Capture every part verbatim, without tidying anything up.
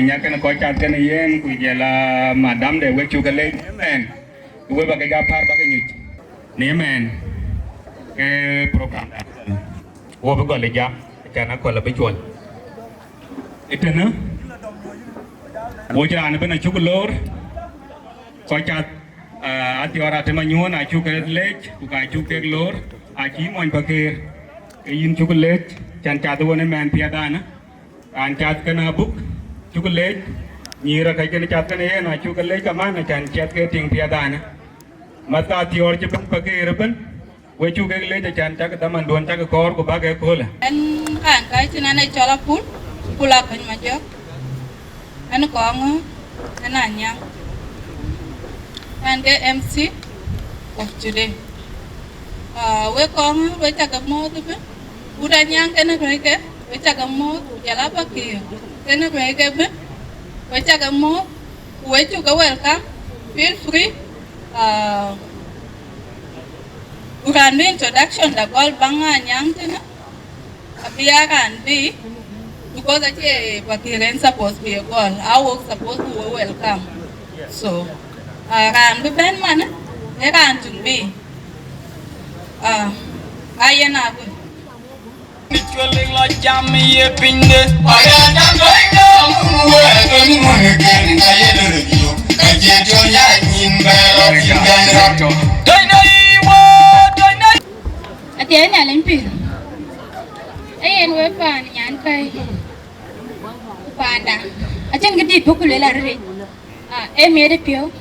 Nyak kën kɔc cath kën yen, ku jël a madam de, wek cuk ke lec në mɛn, ku wek ba ke ja pär ba ke nyuc në mɛn ke program da. Wo bï gɔl ë jam, can akɔl abï cuɔl. Ëtënë, wo cï raan ëbën acuk loor, kɔc cath, ah, Athiɔɔr Atem Anyuɔn acuk ke lec, ku ka cuk kek loor, acï mony Pakëër. Ke yïn cuk lec, can cath wën ë mɛn piɛth anë. Raan cath kën abuk, cuk lec, nyïïr ë kɛc kën cath kën yen, acuk ke lec kaman, acan ciɛth ke tiŋ piɛth anë. Math ka Athiɔɔr cï bɛ̈n Pakëër ëbën, we cuk kek lec, acan cak dhamanduɔn cak kɔɔr, ku bak ëköölë. Ɛn raan ka cïn ɛn ë cɔl Apul, Apul Akony Majɔk. Ɛn Kɔŋ, ɛn Anyaŋ. Ɛn ke M C of today. Ah, wek Kɔŋ, wek cak ke mɔ̈ɔ̈th ëbën. Wut Anyaŋ kenë ruɛ̈ike, wek cak ke mɔ̈ɔ̈th, ku jɔl a Pakëër kenë ruɛ̈ike ëbën, wek cak ke mɔ̈ɔ̈th, ku wek cuk ke welcome, feel free. Ah, ku raan bï introduction da gɔl baŋ Anyaŋ tënë, abï a raan bï, because acie Pakëër en supposed bï e gɔl, a wok supposed bï we welcome. So, Ah, raan bï bɛ̈n man, ee raan tuŋ bï. Ah, ayen abï. Athiɛɛi Nhialic pïr. Ee yen wek paan nyankäi. Ku paanda. Acïn kë dït bï ku lueel arëëc. Ah, ee miɛt ë piɔ̈u.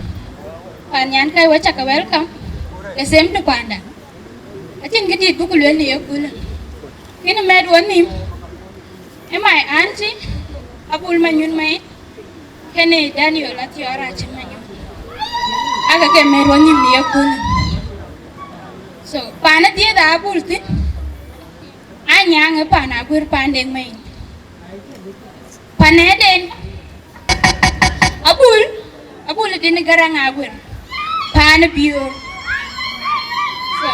Paan nyankäi, wek cä ke welcome. The same to paanda. Acïn kë dït bï ku lueel në ye köölë. Kën mɛt wɔ nïm, ee my auntie, Abul Manyun Mayen, kënë Daniel Athiɔɔr Acïn Manyun. Aka ke mɛt wɔ nïm në ye köölë. So, paan ë dhiëëth Abul thïn, Anyaŋ ë paan Aguër, paan Deŋ Mayen. Panɛden, Abul, Abul ë din Garaŋ Aguër, paan ë Biöör. So,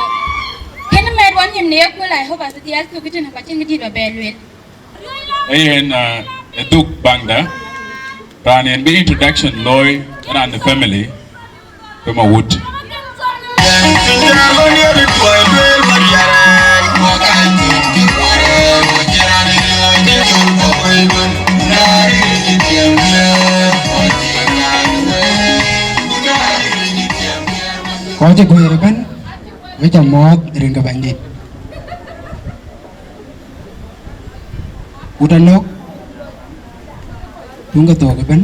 kën mɛt wɔ nïm në ye köölë, I hope abï dhial thuk ëtënë, ku acïn kë dït ba bɛ lueel. Ee yen, uh, ë dhuk baŋda, raan yen bï introduction looi, raan the family, Pima wut. Kɔc ë guëër ëbɛ̈n, wek ca muɔɔth rin ke Bɛ̈nydït. Wut Anök, tuŋ ke thok ëbɛ̈n,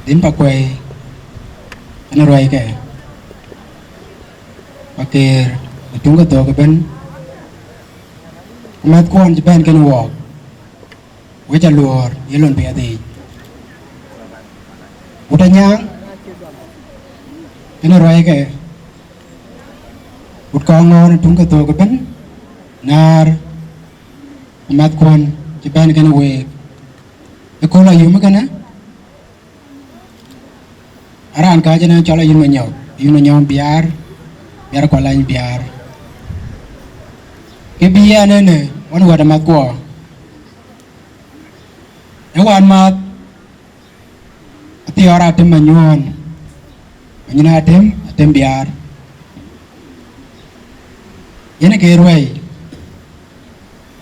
dhil Pakuɛi, ënë ruɛikɛ, Pakeer, ë tuŋ ke thok ëbɛ̈n, ku mäthkuɔn cï bɛ̈n kenë wɔɔk, wek ca luɔɔr ye lon piɛth yiic. Wut Anyaŋ, ënë ruɛikɛ, wut Kɔŋɔ̈ɔ̈r ë tuŋ ke thok ëbɛ̈n, naar ku mäthkuɔn cï bɛ̈n kenë week. Ëkööl Ayum kënë, araan kääc ënë cɔl Ayum Manyɔk, Ayum Manyɔk Biaar, Biaar Kualany Biaar. Kë bï yɛn ënë, ɣɔn wɛ̈t ë mäthkuɔ, ë wään mäth, Athiɔɔr Atem Manyuɔɔn, Manyuɔɔn Atem, Atem Biaar. Yen ke ruɛi,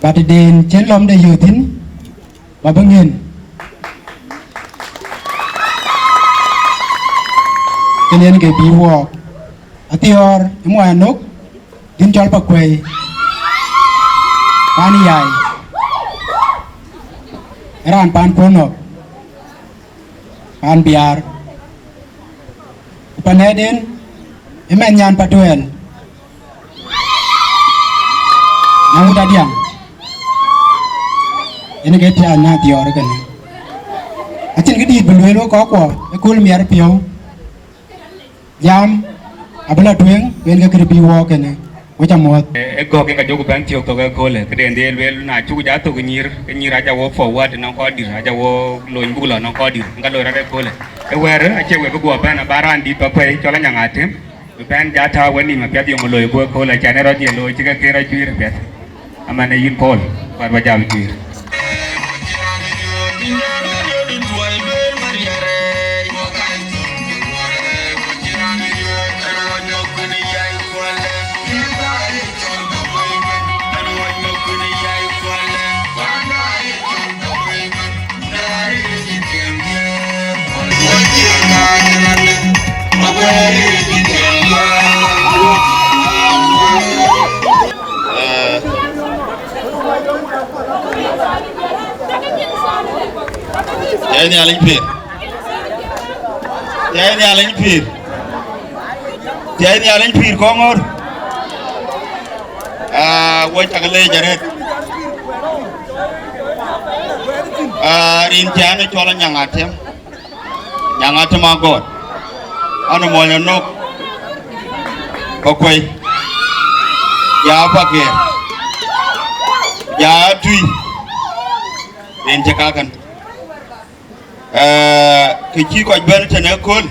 but den cïn lɔ̈mde yök thïn, ba bï ŋiɛ̈n. Kën yen ke bï wɔɔk. Athiɔɔr ë muɔny Anök, dhil cɔl Pakuɛi, paan Yai, ë raan paan Kuɔ̈nɔ̈k, paan Biaar. Ku panɛden, ë mɛnh nyan Patuɛl, na wut Adiaŋ. Yen ke tiaan na Athiɔɔr kënë. Acïn kë dït bï lueel wek kɔckuɔ, ëkööl miɛt piɔ̈u. Jam abï lɔ tueŋ, ku yen ke këdï bï wɔɔk kënë, wek ca muɔɔth. Ë gɔ̈k yen ka jɔku bɛ̈n thiök thok ëköölë, këden de lueel na cuk ja thok nyïïr, ke nyïïr aca wo forward nɔŋ kɔc dït, aca wo lony buk lɔ nɔŋ kɔc dït, yen ka loi rɔt ëköölë. Ë wɛ̈ɛ̈r, acie wek bï guɔ bɛ̈n, aba raan dït Pakuɛi, cɔl Anyaŋ Atem, bï bɛ̈n ja tääu wenïïm apiɛth, yom loi ku ëköölë, acan ë rɔt ye looi cï ke kën rɔt juiir apiɛth. Amɛn ë yïn Paul, bä bä jam juiir. Thiɛi Nhialic pïïr. Thiɛi Nhialic pïïr. Thiɛi Nhialic pïïr Kɔŋɔ̈ɔ̈r. Aa, wek cak leec arëët. Aa, rin cän ë cɔl Anyaŋ Atem. Nyaŋ Atem Agɔɔt, an, muɔny Anök, Pakuɛi, ja Pakeer, ja Tui, rin cï kakän. Ee, kë cï kɔc bɛ̈n tënë ëkööl,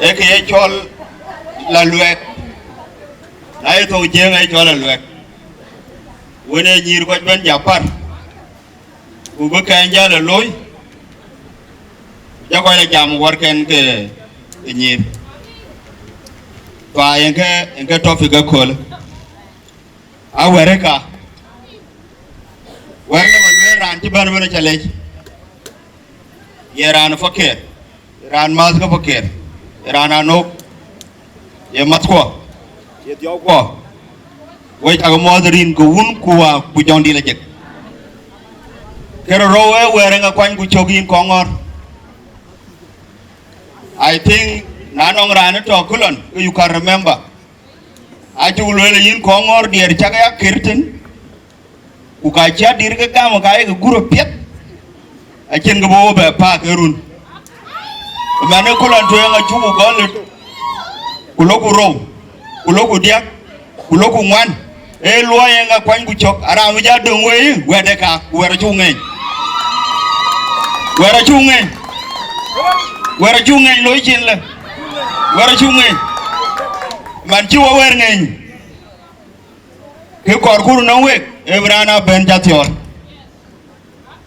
ee kë ye cɔl la luɛk, na ye thok Jiëëŋ ee cɔl la luɛk, wën ee nyïïr kɔc bɛ̈n ja par. Ku bï kɛn jäl ë looi, jɔ kɔc la jam wärken ke, ke nyïïr. Thua yen ke, yen ke topic ëkööl. A wɛ̈r ë ka. Wɛ̈r lë ba lueel raan cï bɛ̈n ëbɛ̈n aca lec. Ye raan ë Pakeer, ye raan mäth ke Pakeer, ye raan anök, ye mäthkuɔ, ye dhiɔukuɔ. Wek cak muɔ̈th rin ke wun ku wa ku jɔŋdït ajek. Kërë rou ë wɛ̈r ë ŋa kuany ku cök yïn Kɔŋɔ̈ɔ̈r. I think na nɔŋ raan ë tɔ̈ kulɔn ke you can remember. Acuk lueel yïn Kɔŋɔ̈ɔ̈r diɛɛr cak ya kër tën. Ku ka cä dïr ke gam ka ye ke gurö piɛth, acïn ke bï wo bɛ paak ë run. Mɛn ë kulɔn tueŋ acuk gɔl ë, ku loku rou, ku loku diäk, ku loku ŋuan, ee luɔi en ka kuany ku cök, aram ja döŋ wei, wɛ̈t ë ka, ku wɛ̈t acuk ŋeny. Wɛ̈t acuk ŋeny. Wɛ̈t acuk ŋeny loi cin lë. Wɛ̈t acuk ŋeny. Man cï wo wɛ̈r ŋeny. Kë kɔɔr kur nɔŋ wek, ee bï raan a bɛ̈n ca thiɔ̈ɔ̈r.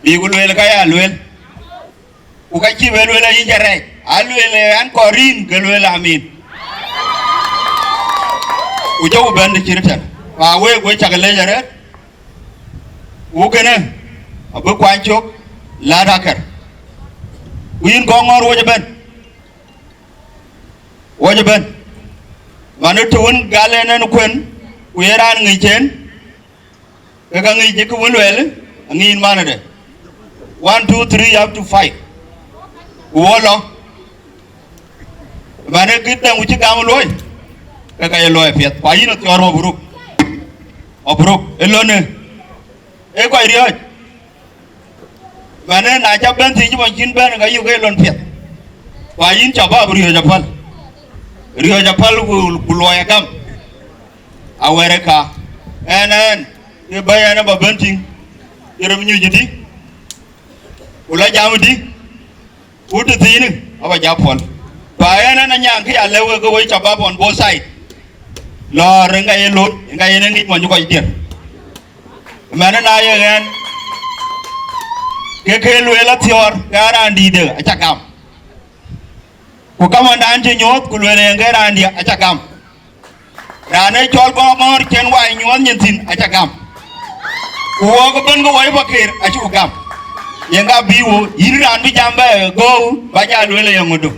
Bï ku lueel ka ya lueel. Ku ka cï bɛ lueel ayï ca rɛɛc, a lueel ë an kɔɔr rin, ke lueel amin. Ku jɔku bɛ̈n të cït tɛ̈n. Pa week we cak lec arëët. Ku kënë, abï kuany cök, laat akër. Ku yïn Kɔŋɔ̈ɔ̈r wec ëbɛ̈n. Wec ëbɛ̈n. Man ë të wën gal en en kuën, ku ye raan ŋic en, ke ka ŋic ë kë wën lueel, aŋic manade. One, two, three, up to five. Ku wo lɔ. Man ë kë dɛŋ ku cï gam luɔi, ke ka ye luɔi piɛth. Ku ayïn athiɔɔr mabruk. Mabruk. Ë lɔnë. Ee kɔc riɔ̈ɔ̈c. Mɛnë na ca bɛ̈n thiëc man cïn bɛ̈n ka yök ë lon piɛth. Ku ayïn cabab riɔ̈ɔ̈c apäl. Riɔ̈ɔ̈c apäl ku, ku luɔi agam. Awɛ̈r ë ka. Ɛn, ɛn, ke bɛ̈i ɛn ë ba bɛ̈n tïŋ. Cï rem nyuc ëdï. Ku la jam ëdï. Ku të thiinë aba ja puɔl. Pa ɛn ɛn anyaŋ kë ya lɛ̈k wek ke wec cabab on both side. Lɔɔr ë ŋa ye looi, ë ŋa yen ë ŋic mɔny kɔc dier. Mɛnë na ye ɣɛn, ke ke lueel athiɔɔr, ke raan dïïtde aca gam. Ku kamandan cï nyuɔɔth, ku lueel yen ke raan dië aca gam. Raan ë cɔl Kɔŋɔ̈ɔ̈r cïn wai nyuɔɔth nyin thïn aca gam. Ku wok ëbɛ̈n ke wai Pakeer acï ku gam. Yen ka bï wo, yïn raan bï jam bɛ gɔ̈u, ba ja lueel ë yeŋödu.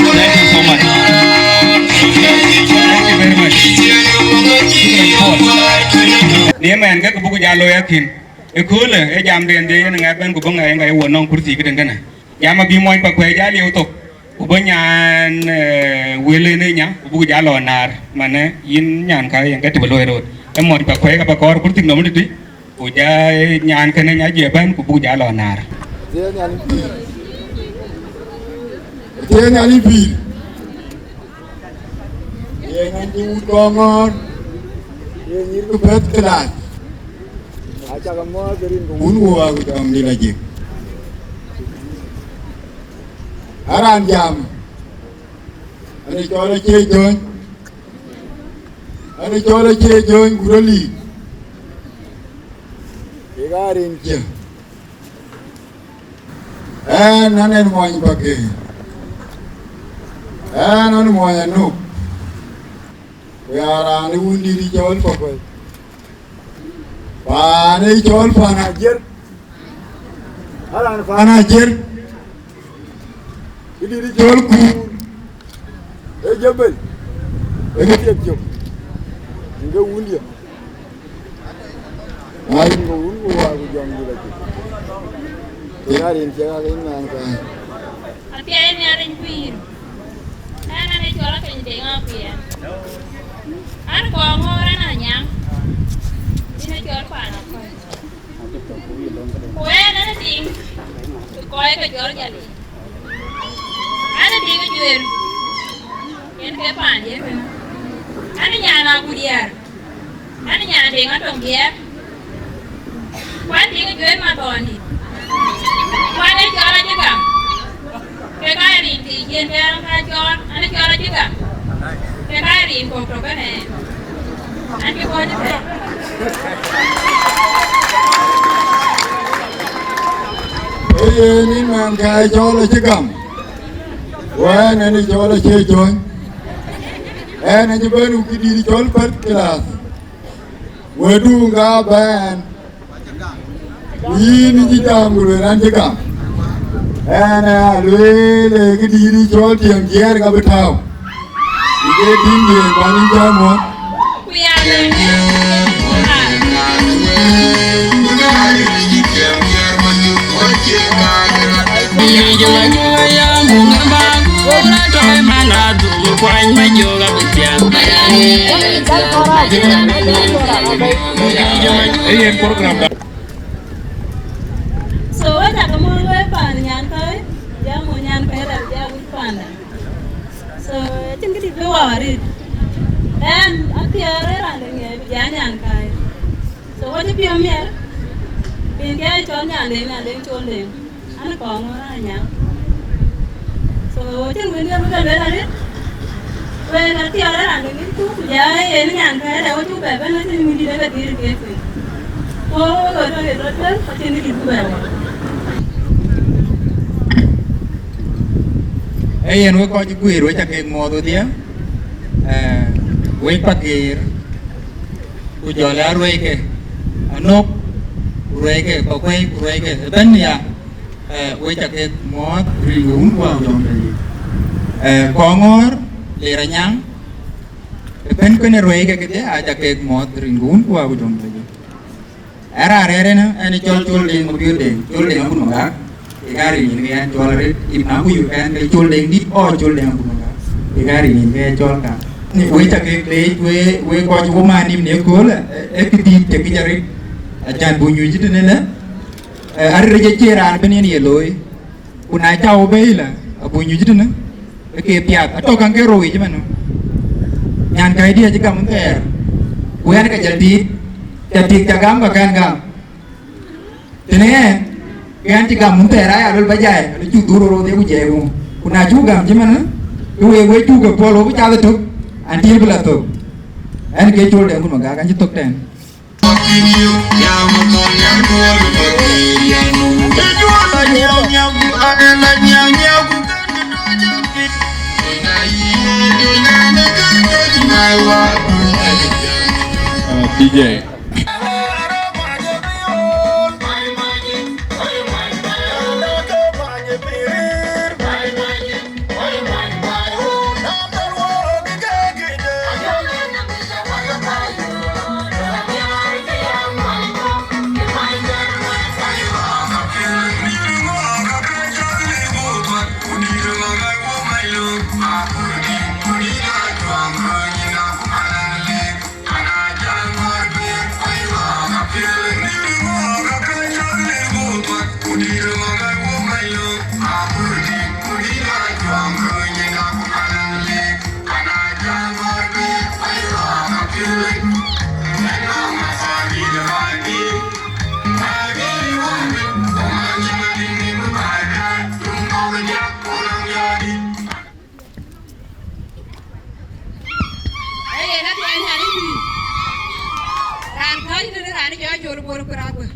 Thank you so much. Thank you very much. Ni mɛn ke ku buk ja looi akïn. Ëköölë, ë jamden de yen ŋɛk bɛ̈n ku bï ŋɛk ŋɛk wo nɔŋ kurthi këden kënë. Jam abï mɔny Pakuɛi ja lieu thok. Ku bï nyan, eh, wël en ë nya, ku buk ja lɔ naar. Manë, yïn nyan ka yen ke të bï looi rot. Ë mɔny Pakuɛi ka ba kɔɔr kurthi nɔm tëtï. Ku ja, eh, nyan kënë nya jie bɛ̈n, ku buk ja lɔ naar. Athiɛɛi Nhialic pïïr. Athiɛɛi Nhialic pïïr. Yen an cï wut Kɔŋɔ̈ɔ̈r, yen nyïïr ke first class. Acak amɔ̈ɔ̈th rin ke wun wo wa ku jɔŋdït ajik. Aran jam, an ë cɔl acie jɔ̈ny, an ë cɔl acie jɔ̈ny ku rɔt liik. Kek aa rin cië. Ɛn, an, ɛn mɔny Pakeer. Ɛn, an, mɔny Anuk. Ku ya raan ë wundït ë cɔl Pakuɛi. Paan ë cɔl Paan Ajiër. Aran Paan Ajiër. Ë dït ë cɔl Kuur. Ee jebel, ee kë thiek cök, yïn ke wundiɛ̈. Aa, yïn ke wun ku wäär ku jɔŋdït acï. Yen aa rin ciɛk ake yïn naan kɛ̈ɛ̈n. Athiɛɛi Nhialic pïïr. Ɛn, ɛn ë cɔl Akeny Deŋ Apiɛth. An, Kɔŋɔ̈ɔ̈r, ɛn Anyaŋ. Yïn ë cɔl Paan Akɔ̈l. Ku ɛn, ɛn ë tiŋ kɔc ke jɔl Jali. An ë tiŋ Juër, yen ke paandiɛ̈ kënë. An ë nyan Agudiɛɛr, an ë nyan Deŋ Atɔŋ Diɛɛr, ku an tiŋ Juër Mathɔɔndït, ku an ë cɔl Acï Gam. Kek aa rin thiic yen ke an ka cɔɔl, an ë cɔl Acï Gam. Kek aa rin kɔ̈k tɔ̈ kënë ɛn. An cï kɔc ëtɛ̈ɛ̈n. Yen ë man ka cɔl acï gam. Wɛn ɛn ë cɔl acie jɔny. Ɛn acï bɛ̈n ku këdït cɔl first class. Wëdu ŋa bɛ̈n. Ku yïn ë cï jam ku lueel an cï gam. Ɛn ë alueel ë këdït cɔl tiɛm jiɛɛr ka bï tääu. Ku ke tïŋ yen pan ë jam wɔ. Ee yen program da. So, wek cä ke mɔ̈ɔ̈th wek paan nyan käi, jam wek nyan käi rɛl jam wek panda. So, acïn këdït bï wä arït. Ɛn, athiɛɛr ë raan de ŋiɛc bï jam nyan käi. So, wek cï piɔ̈u miɛt, rin kë cɔl nyan de, nyan de col de. An kɔŋ ŋö raan nyan. So, acïn wënde bï ke lueel arït. Wek athiɛɛr ë raan de ŋic ku, ku ja yen nyan käi de, wek cuk bɛ bɛ̈n acïn wëndït ë ke dhil ke thïn. Ku wek ë tɔ̈ ye rɔt bɛ̈n, acïn këdït bï bɛ wä. Ee yen wek kɔc guiir, wek cä kek muɔɔth wedhie, eh, wek Pakeer, ku jɔl aa ruɛike, Anok, ku ruɛike, Pakuɛi, ku ruɛike ëbɛ̈n ya, eh, wek cä kek muɔɔth rin ke wun ku wä ku jɔŋ tei. Eh, Kɔŋɔ̈ɔ̈r, Ler Anyaŋ, ëbɛ̈n kënë ruɛike kedhie, aa cä kek muɔɔth rin ke wun ku wä ku jɔŋ tei. Ë raan rɛ̈ɛ̈r ënë, ɛn ë cɔl Col Deŋ Mabiöör Deŋ, Col Deŋ Abun Magak, ë ka rin nyin ke ɛn cɔl arëët, yïn na ku yök ɛn ke Col Deŋ dït, ɔ Col Deŋ Abun Magak, ë ka rin nyin ke ɛn cɔl ka. Ni wek cä kek leec, wek, wek kɔc wo man nim në ëköölë, ë, ë këdït tëk yic arëët, acan buk nyuc tënë lë, ë, arëët acie raan bën yen ye looi. Ku na cä wo bei lë, abuk nyuc tënë, ë ke piath, atɔ̈ käŋ ke rou yic ëmënë. Nyan käi diɛ̈ acï gam thɛɛr, ku ɛn ke jël tiit, cä tik cä gam ka kɛn gam. Tënë ɛn, ke ɛn cï gam mun thɛɛr aya luel ba jai, alë cuk dhur rou rou dhie ku jai wun. Ku na cuk gam cï mënë, ke week wek cuk ke puɔl wok bï cath ëtök, until bï la thök. Ɛn ke Col Deŋ Abun Magak, an cï thök tɛ̈n. Uh, D J. Ee yen athiɛɛn nyan ë pïïr. Raan kääc tënë raan jɔ col bol ku raguë.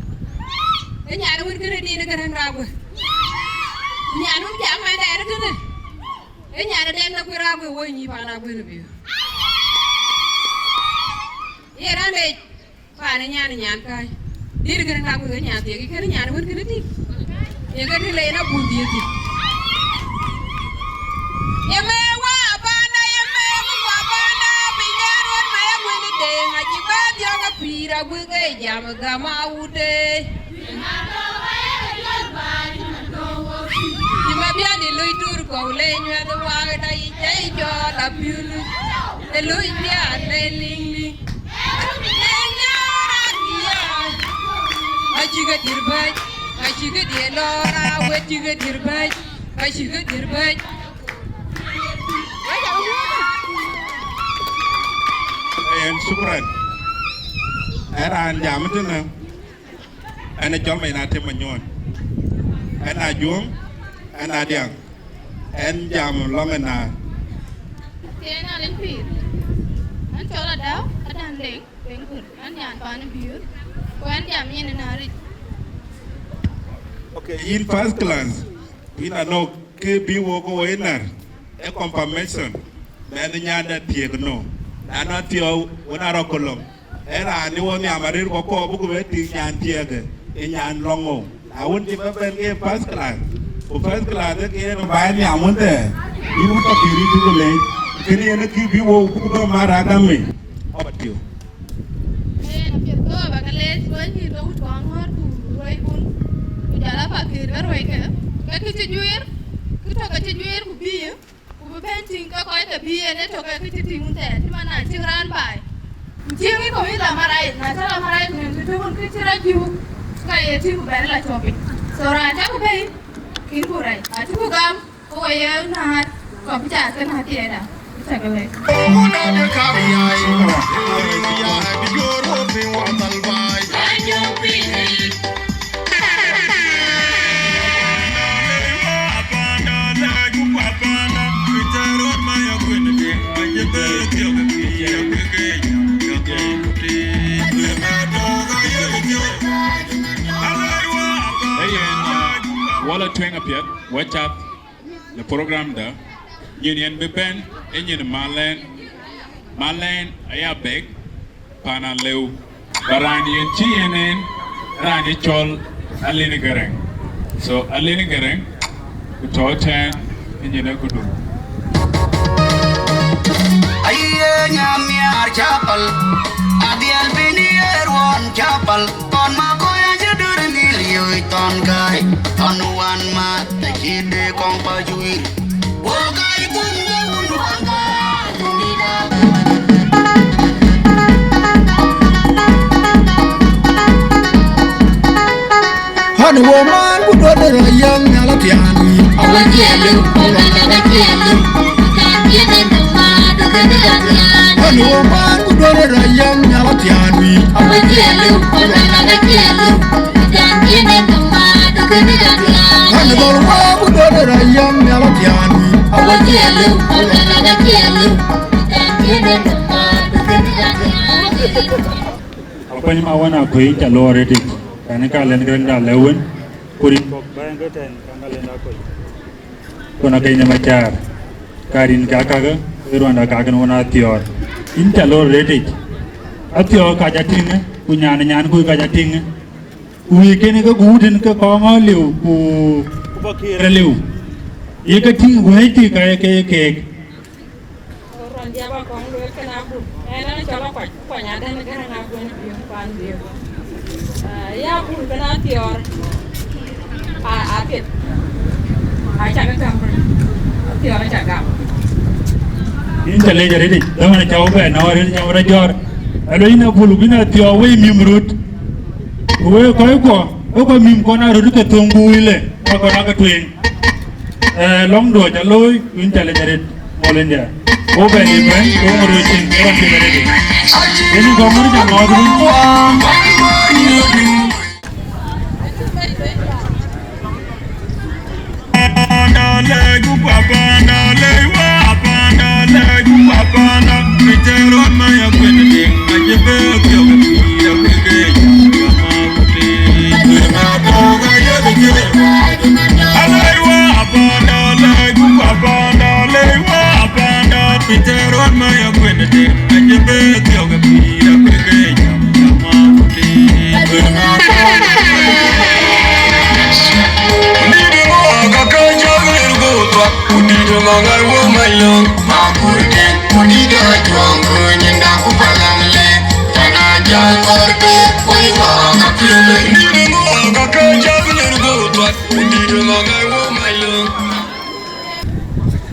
Ë nyan wën kënë din kënë raguë. Nyan wën jam man dɛɛr kënë. Ë nyan ë dɛn na kuï raguë woi nyï paan raguë në bië. Ye raan lec. Paan ë nyan ë nyan kääc. Dït kënë ka kuëk ë nyan thiek, kënë nyan wën kënë tïŋ. Ye ke tïŋ le yen abun dhiëëth thïn. Ye me wa panda, ye me wa panda, piny de ruɔt ma ye wën ë deŋ, acï bɛ dhiɔ̈k apïïr, aguëk ë jam ë gam awude. Cï ma bian ë loi tur kɔ̈u le nyuɛth waak da yic, cä yï cɔɔl apiöl. Ë loi bian le liŋliŋ. Acï ke dïr bɛ̈c, acï ke dië lɔɔr, awet cï ke dïr bɛ̈c, acï ke dïr bɛ̈c. Yen shukran. Ë raan jam tënë, ɛn ë cɔl Mayen Atem Manyuɔn. Ɛn a Juɔŋ, ɛn a Diaŋ. Ɛn jam lɔŋ ë naar. Thiëëc Nhialic pïïr. Ɛn cɔl Adau, Adan Deŋ, Deŋ Kur. Ɛn nyan paan ë Biöör, ku ɛn jam yen ë naar yic. Okay, yïn first class, yïn anɔ̈k kë bï wok ke woi nar, ë confirmation, mɛnh nyan dɛ thiëëk no. Na nɔn thiɔ̈u wën arɔk koloŋ, ë raan ni wo nhiam arir kɔkɔ buk bɛ tik nyan thiëëk, ë nyan lɔŋ wo. Na wën cï bɛ bɛn ke first class, ku first class ë ke yen baai nhiam wën thɛɛr, yïn wun tɔ kï ric cuk leec, kënë yen kë bï wok buk bɛ mar agam mi. Aba tiöu. Yen apiɛth kɔɔr ba ke leec wek nyïïr ke wut kɔŋ ŋɔ̈ɔ̈r ku ruɔikun, ku jɔl a pakëër ke ruɔikë, ke kë cï juiir, kë tök ke cï juiir ku bïï, ku bï bɛ̈n tïŋ ke kɔc ke bïï en ë tök ke kë cï tïŋ wun thɛɛr, cï man na tïŋ raan baai. Ku tïŋ ë kɔc la marai, na cä la marai ku nɛn kë tök wun kë cï rɔt jiu, ka ye tïŋ ku bɛ̈n la cɔk piny. So raan cä ku bɛ̈i, kïn ku rɛc, acï ku gam, ku we ye naat, kɔc bï cath ke naat thiëëda. Cak lɛ̈k. Eyen, uh, wala tueŋ apiɛth, wacath. Në program da, nyin yen bï bɛ̈n, ë nyin Malɛn, Malɛn aya bɛ̈k, pan alëu. Ba raan yen cï yen en, raan ë cɔl Alin Gɛrɛŋ. So, Alin Gɛrɛŋ, ku tɔ tɛ̈ɛ̈n, ë nyin ë këdu. Aye nyamiar chapal, adhiɛl bini ye ruɔn chapal, kɔn ma kɔya jaduri nil yoi tɔn gai, tɔn wan ma. Te cï de kɔŋ pa juiir, wo ka ikun le wun waka. Hɔn wo man ku duɔ̈n rɔ yäŋ nhial athiaan wïïr. Awe ciɛɛliu, awe ciɛɛliu. Hɔn wo man ku duɔ̈n rɔ yäŋ nhial athiaan wïïr. Awe ciɛɛliu, awe ciɛɛliu. Ɣɛn dhɔl wä ku duɔ̈n rɔ yäŋ nhial athiaan wïïr. Awe ciɛɛliu, awe ciɛɛliu. Akuany ma wën akuëi ca loor ëtic, kɛn ka lɛn gërɛŋda lɛ̈k wën, ku rin kɔ̈k bɛ̈ɛ̈ŋ ke tɛ̈n, kɛn ka lɛn akuëi. Ku na keny ë macaar, ka rin ka kakë, ke ruanda kakën wën athiɔɔr. Yïn ca loor ëtic, athiɔɔr ka ca tïŋë, ku nyan nyan ku ka ca tïŋë. Ku wëi kënë ke guut tën ke kɔŋ ɣɔ̈ɔ̈l liu, ku, ku bä kiɛɛr liu. Ye ke tïŋ wëëckï ka ye ke ye keek. Rɔn diɛ̈ bä kɔŋ lueel kën abur. Ɛn, ɛn cɔl akuac, kuany adɛn gɛ̈rɛ̈ŋ akuën biöŋ kuan biöŋ. Ah, ya abur kën athiɔɔr. A, apiɛth. Acak gam röt. Athiɔɔr acak gam. Yïn ca lec arëtic, dhamën ca wä bɛ̈n, na wä rëtic ca wä rɔt jɔ̈ɔ̈r. Alo yïn abur, bïn athiɔɔr wei mïm röt. Ku wek kɔckuɔ, wek kɔc mïm kɔn aa röt ke thöŋ ku wëi le, ka kɔn aa ke tueŋ. Eh, lɔ̈ŋdu aca looi, ku yïn ca lec arëët, mɔl India. Wo bɛ̈n yï bɛ̈n, ku ŋot we cin, ke rɔt piɛth arëët. Yen kɔc ŋot ca ŋɔɔth run.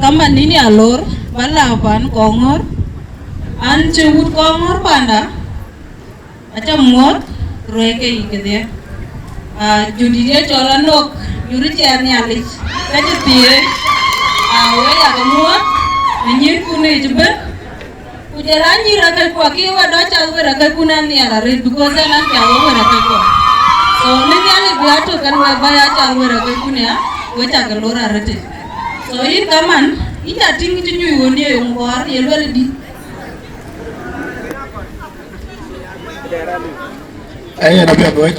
Kaman nïn ya lor, ba la pan Kɔŋɔ̈ɔ̈r, an cï wut Kɔŋɔ̈ɔ̈r panda, aca muɔ̈th ruɛɛc ke yic kedhie. Ah, Judith ye cɔl Anok, Judith cɛ Nhialic, ka cï thiëëc, ah, wek yak muɔ̈th, ë nyïïrkun yic ëbën. Ku jɔl a nyïïr akɛ̈ckuɔ, kï we dɔ̈ cath wek akɛ̈ckun anhiar arëët, because ɣɛn an piath wek wek akɛ̈ckuɔ. So, në Nhialic bï a tök kɛn wek bä ya cath wek akɛ̈ckun ya, wek cak ke lor arëët. So, yïn kaman, yïn ca tïŋ cï nyuc ɣön ye yom kɔɔr, ye luel dï? Ee, yen apiɛth wek.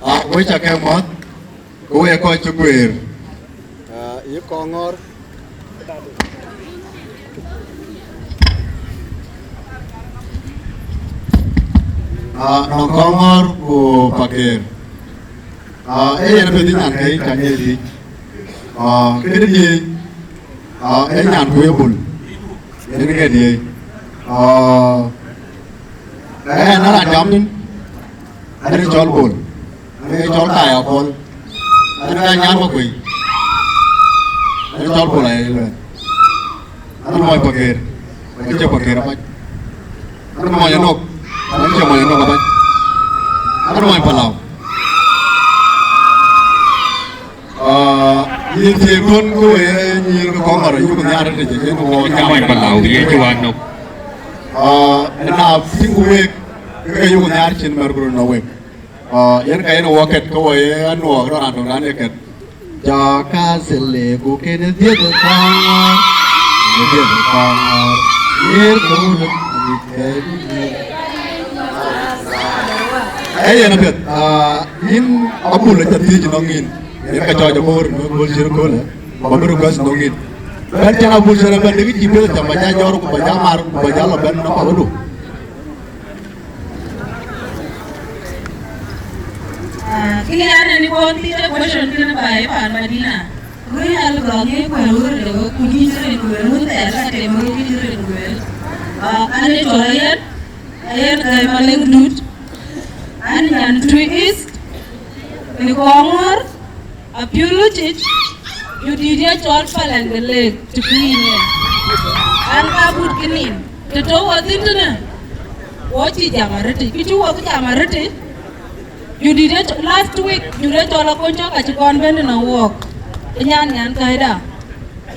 Ah, we ca ke mɔ̈th, ku we kɔc cï guëër. Ah, yï Kɔŋɔ̈ɔ̈r. Ah, nɔŋ Kɔŋɔ̈ɔ̈r ku Pakëër. Ah, ee yen apiɛth nyan kɛ̈i, ca ŋiɛc yic. Ah, këdï diëëc, ah, ee nyan ku ye Bul. Yen ke diëëc. Ah, ee ɣɛn ë raan jam nïn, ɣɛn ë cɔl Bul. Ɣɛn ë cɔl Kaai Akol. Ɣɛn ë ka nyan Makuei. Ɣɛn ë cɔl Bul aye lueel. Ɣɛn ë mɔny Pakëër. Ku cie Pakëër abac. Ɣɛn ë mɔny Anok. Ɣɛn cie mɔny Anok abac. Ɣɛn ë mɔny Palau. Ah, yïn thiëëk duön ke we nyïïr ke Kɔŋɔ̈ɔ̈r ayuk nhiaar tëde cï cïn wɔ jam. Mɔny Palau, ye cï wä Anok. Ah, na tïŋ ku wek, ke ke yuk nhiaar cïn mɛr ku röt nɔ wek. Ah, yen ka yen wɔ kɛt ke wɔ ye anuɔɔk rɔt raan töŋ raan ye kɛt. Jɔ ka thilë ku kënë dhiëth ë Kɔŋɔ̈ɔ̈r, kënë dhiëth ë Kɔŋɔ̈ɔ̈r, yer ke wun ë bï kɛ̈ɛ̈c. Ee yen apiɛth, ah, yïn Abul aca thiëëc nɔŋ yïn, yen ka cɔɔc aboor në Bul cï röt köölë, ba bï request nɔŋ yïn. Bɛ̈n cän Abul cï rɔt bɛ̈n, dëkï cï piɛth cam ba ja jɔɔr ku ba ja mar ku ba ja lɔ bɛ̈n nɔŋ pabadu. Ah, kï an, ani kɔn thïn ë question kënë ba ye pan Madina. Ruëëny al gɔŋ ye kuɛ̈n wër de wek, ku dït rin ku luel, wun thɛɛr ka tem wek dït rin ku luel. Ah, an ë cɔl Ayen, Ayen Gäi Malek Dut. An nyan Tui East, në Kɔŋɔ̈ɔ̈r, Apiöl Lutic, judit ye cɔl Palɛŋ de Lek, të kuïn yen. An ka but kënin, të tɔ̈u wɔ thïn tënë, wɔ cï jam arëtic, kë cï wɔ jam arëtic, judit ye cɔ-, last week, judit ye cɔl Akony Cɔk acï kɔn bɛ̈n tënë wɔɔk, ë nyan, nyan Gäida,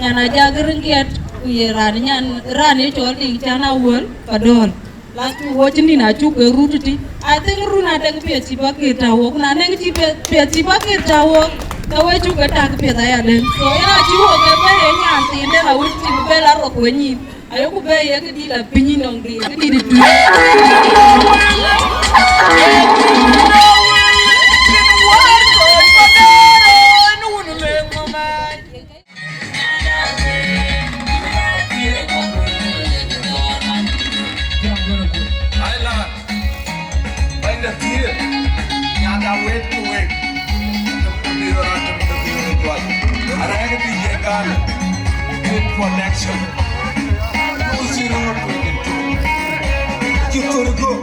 nyan Ajak Riŋkiɛt, ku ye raan, nyan, raan ye cɔl Diŋ Can Awuɔl, Padöl. Last week wo cï nïn acuk ke rut tï. I think run adek piɛth cï bä kir tääu wok, na nɛŋ cï piɛth, piɛth cï bä kir tääu wok, ke we cuk ke tak piɛth aya den. So, yen acï wok ke bɛ ye nyan thiin den awïc cï bï bɛ la rok we nyïn. Ayoku bɛ ye këdït la piny nɔŋ dï, këdït tui. Ai la, bɛ̈ny de thiëër, nyanda wet ku wek, të bï rɔt të bï rɔt jual. Arɛ̈ɛ̈k bï ye gal, good connection. Ku cï röör ku cï thur guöp.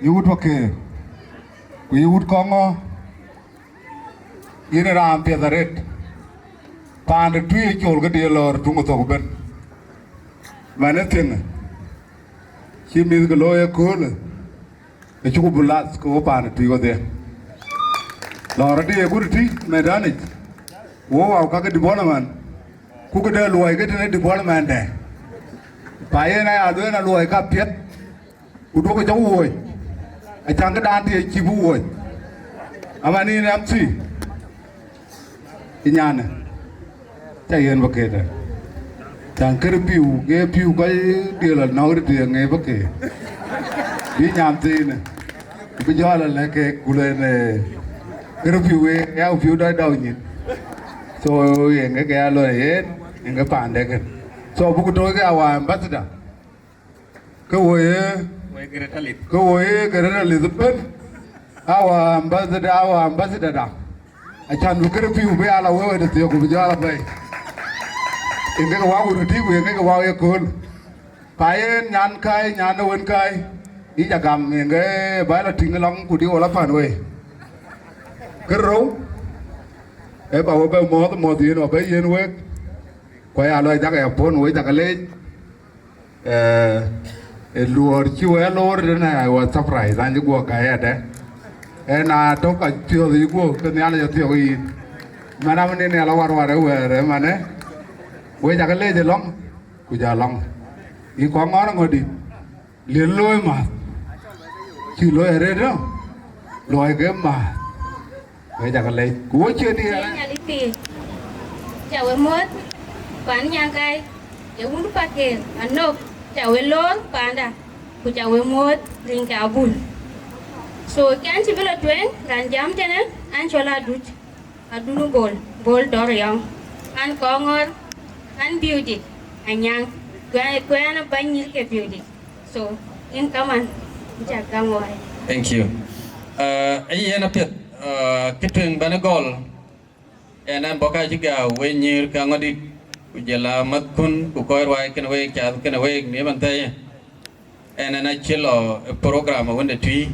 Yï wut Pakëër, ku yï wut Kɔŋɔ̈ɔ̈r, yïn ë raan piɛth arëët. Paan de Tui ë col këdï lɔɔr tuŋ ë thok ëbën. Man ë thiëŋë, cï mïth ke looi ëköölë, ë cuk bï lath ke wo paan de Tui wedhie. Lɔɔr adï ë gut tï mɛ̈tdanic, wo wau kakë development, ku këde luɔi ke tënë development dɛ. Pa yen aya lueel aluɔi ka piɛth, ku duökï cä wuööc, acaŋ këdan tï cï bï wuööc. Aman yïn M C, ë nyanë, ca yen bä këde. Caŋ kërë pïu, ke pïu kɔc diël anɔ̈k rït ë ŋeep bä ke. Bï nyan thiinë, bï jɔl alɛ̈k keek, ku len, ee, kërë pïu, ee, ya pïu dɔc dɔu nyin. So, yen ke ke ya lɔ yen, yen ke paandɛ kën. So, buk tɔ̈u ke our ambassador. Ke wo ye, ke wo ye Greater Elizabeth. Our ambassador, our ambassador da. Acan bï kërë pïu bï ala wewe de thiɔ̈k ku bï jɔl abɛ̈i. Yen ke wak wut ë tïk, ku yen ke wak ë kööl. Pa yen nyan kai, nyan ë wën kai, yï ca gam, yen ke bä lɔ tïŋ lɔŋ ku dï wɔ lɔ pän wei. Kë rou, ee bä wɔ bɛ mɔ̈ɔ̈th, mɔ̈ɔ̈th yen wɔ bɛ yen wek, ku aya lɔ cak ya puɔ̈n wei cak leec. Ee, ee luɔɔr cï wɛ̈ɛ̈r loor tënë, I was surprised, an cï guɔ ka yɛdɛ. Ee na tök ka piɔ̈ɔ̈th yï guɔ, ke Nhialic athiɔ̈k yïn. Man amënë Nhialic warwar ë wɛ̈ɛ̈r ëmënë, wek cak leec ë lɔ̈ŋ, ku ja lɔ̈ŋ. Yï kɔŋ ŋɔ̈ɔ̈r ŋɔ̈dï, liel looi mäth, cï looi arëët ë, luɔi ke mäth. Wek cak leec, ku wo cie diɛɛr. Yen Nhialic pïïr, ca we muɔ̈ɔ̈th, pan Nyankai, ye wun Pakëër, anök, ca we loor panda, ku ca we muɔ̈ɔ̈th rin ke Abul. So, kɛn cï bï lɔ tueŋ, raan jam tënë, an cɔl Adut, Adut Bol, Bol Dɔr Yɔŋ, an Kɔŋɔr, an Biudit, Anyaŋ, kuɛn, kuɛn bäny nyïïr ke Biudit. So, in kaman, in ca gam wai. Thank you. Uh, yen apiɛth, uh, kë tueŋ bɛ̈n ë gɔl, ɛn an bɔ̈ ka cï gääu we nyïïr ka ŋɔ̈dït, ku jël a mäthkun, ku kɔc ruai kënë week, cath kënë week, në man thɛɛi. Ɛn an acï lɔ ë program awën de tui,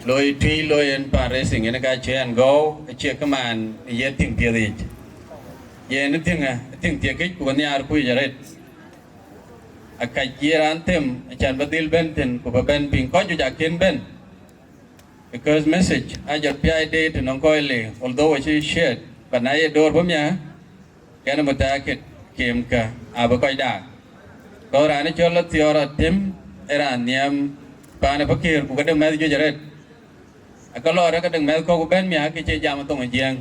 loi tui, loi en fundraising, yen ka cï ɛn gɔ̈u, acie këman ye thiŋ piɛth yic. Yen ë thiŋ, ë thiŋ thiekic, ku nhiaar kuc arëët. Akac ye raan them, acan bä dhil bɛ̈n thïn, ku bä bɛ̈n piŋ kɔc juëc akën bɛ̈n. Because message ajɔt piac de të nɔŋ kɔc le, although acï shared, but na ye door bä mia, kɛn mutakit kem kä abï kɔc daak. Kɔc raan cɔl Athiɔɔr Atem, ë raan nhiam paan ë Pakëër, ku ke de mɛ̈th juëc arëët. Aka lɔ rɛ̈k adäŋ mɛ̈th kɔ̈k ku bɛ̈n mia, ke cie jam ë thoŋ ë Jiɛ̈ɛ̈ŋ,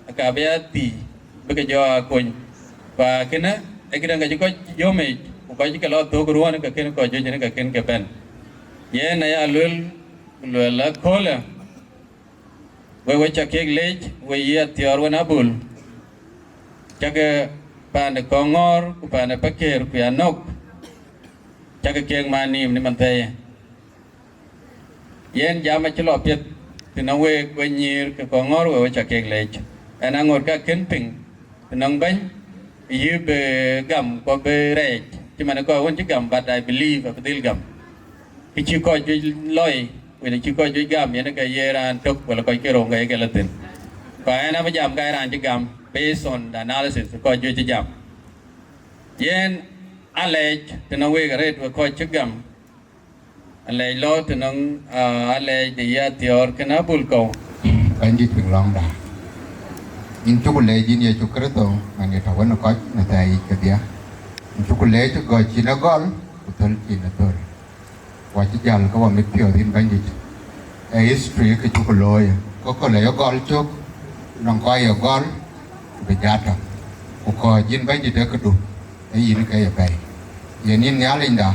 aka bï ya thii bï ke jɔ aa kony. Ku akënë ee këdäŋ ke cï kɔc yom yic, ku kɔc cï ke lɔ thök ruɔ̈ɔ̈n, ke kën kɔc juëc ënë ke kën ke bɛ̈n. Yen aya luel, ku luel aköölë, we we ca kek leec, we yï Athiɔɔr wën Abul, cakë paan de Kɔŋɔ̈ɔ̈r ku paan de Pakëër ku ya nɔ̈k, cakë kek man nïïm në man thɛɛi. Yen jam acï lɔ piɛth të nɔŋ week we nyïïr ke Kɔŋɔ̈ɔ̈r, we we ca kek leec. Ɛn aŋot ka kën piŋ të nɔŋ bɛ̈ny, yï bï gam ku bï rɛɛc, cï man ë kɔc wën cï gam, but I believe abï dhil gam. Kë cï kɔc juëc lɔi, wën cï kɔc juëc gam, yen ke ye raan tök, wala kɔc ke rou ke ye ke lɔ thïn. Ku ɛn abï jam ka ye raan cï gam, based on the analysis kɔc juëc cï jam. Yen alɛɛc të nɔŋ week arëët we kɔc cï gam, alɛɛc lɔ të nɔŋ, ah, alɛɛc de yï Athiɔɔr kënë Abul kɔ̈u. Bɛ̈nydït piŋ lɔ̈ŋda. Yïn cuk leec yïn Yecu Kërtho, man ye tɔ̈ wën ë kɔc në thɛɛi yic kedhie. Yïn cuk leec gɔ̈c cïn ë gɔl, ku thöl cïn ë thöl. Wa cï jäl ke wa mit piɔ̈ɔ̈th yïn Bɛ̈nydït. Ee history ke cuk looi, ke köl aye gɔl cök, nɔŋ kɔc ye gɔl, ku bï jat tɔ̈. Ku kɔc yïn Bɛ̈nydït ee këdu, ee yïn ke ye bɛ̈i. Yen yïn Nhialicda,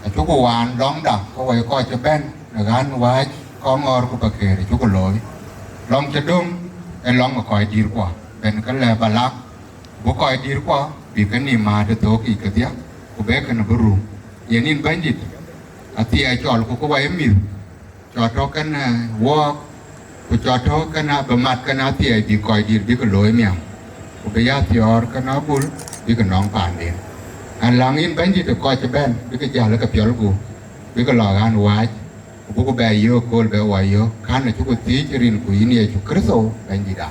acuk waan lɔ̈ŋda, ke wa ye kɔc cï bɛ̈n në ɣän wääc Kɔŋɔ̈ɔ̈r ku Pakëër acuk looi. Lɔ̈ŋ cï döŋ, ee lɔ̈ŋ ë kɔc dïïrkuɔ, ben ke lɛ̈k ba lak, ku bï kɔc dïïrkuɔ bï kenïïm määt ë thok yiic kedhie, ku bï kënë bï rum. Yen yïn Bɛ̈nydït, athiɛɛi cɔl ku ke wa ye mïth, cɔl tɔ̈ kënë wɔɔk, ku cɔl tɔ̈ kënë abï mat kënë athiɛɛi bï kɔc dïïr bï ke looi miäk, ku bï ya Athiɔɔr kënë Abul bï ke nɔŋ paanden. Ɛn läŋ yïn Bɛ̈nydït ë kɔc cï bɛ̈n bï ke jäl ke piɔl gup, bï ke lɔ ɣän wääc, ku bï ku bɛ yök kööl bɛ wa yök, kän acuk thiëëc rin ku yïn Yecu Kërtho Bɛ̈nydïtda.